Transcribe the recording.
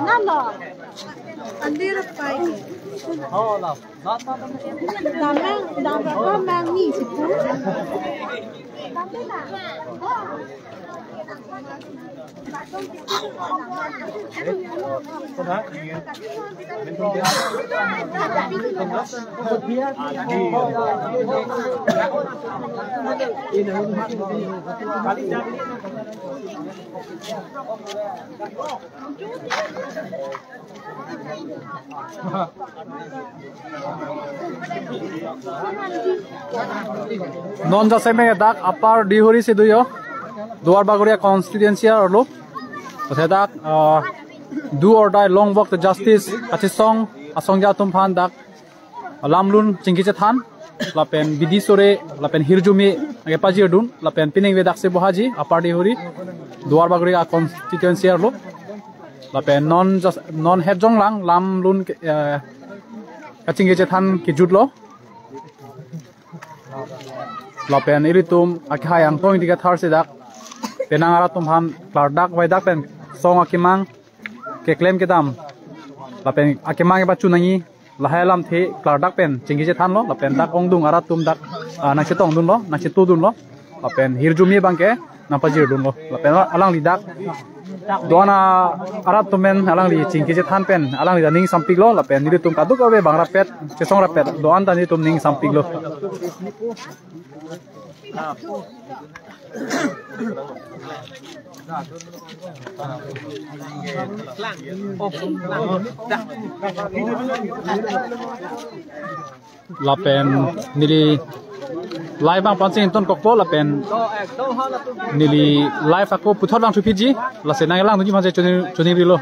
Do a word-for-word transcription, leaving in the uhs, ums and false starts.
Nalo. Andir pai. Dam nang, dam nang, dam nang ni sipu. Non jasemet dak Upper Dihori si do jo, Duar Bagori constituency arlo. Laso dak, ah, do or die long walk to justice kachesong asong atum aphan dak lamlun chingki chethan, lapen bidi sore, lapen hirjume nangkepajirdun, lapen piningve dak si bohaji Upper Dihori, Duar Bagori constituency arlo. Lapen non jas-, non het jonglang lamlun ke, eh, kachingki chethan kejutlo. Lapen ilitum akehai angtong ingti kethar si dak penang arat atum aphan klardak vaidak pen song akemang keklem kedam, lapen akemang kepachun nangji lahai alamthe klardak pen chingki chethanlo, lapen dak ongdung arat atum dak, ah, nangchetongdunlo, nangchetudunlo, lapen hirjume abangke nangpajirdunlo, lapen alangli dak do-an arat atum pen alangli chingki chethan pen alangli ta ning sampiklo, lapen nelitum kadokave bang rapet, chesong rapet do-an ta nelitum ning sampiklo. Lapen neli live abang pon si ingtonkokpo, lapen neli live ako puthot vangthu piji, lasi nanglangdunji masi choni, chonirilo.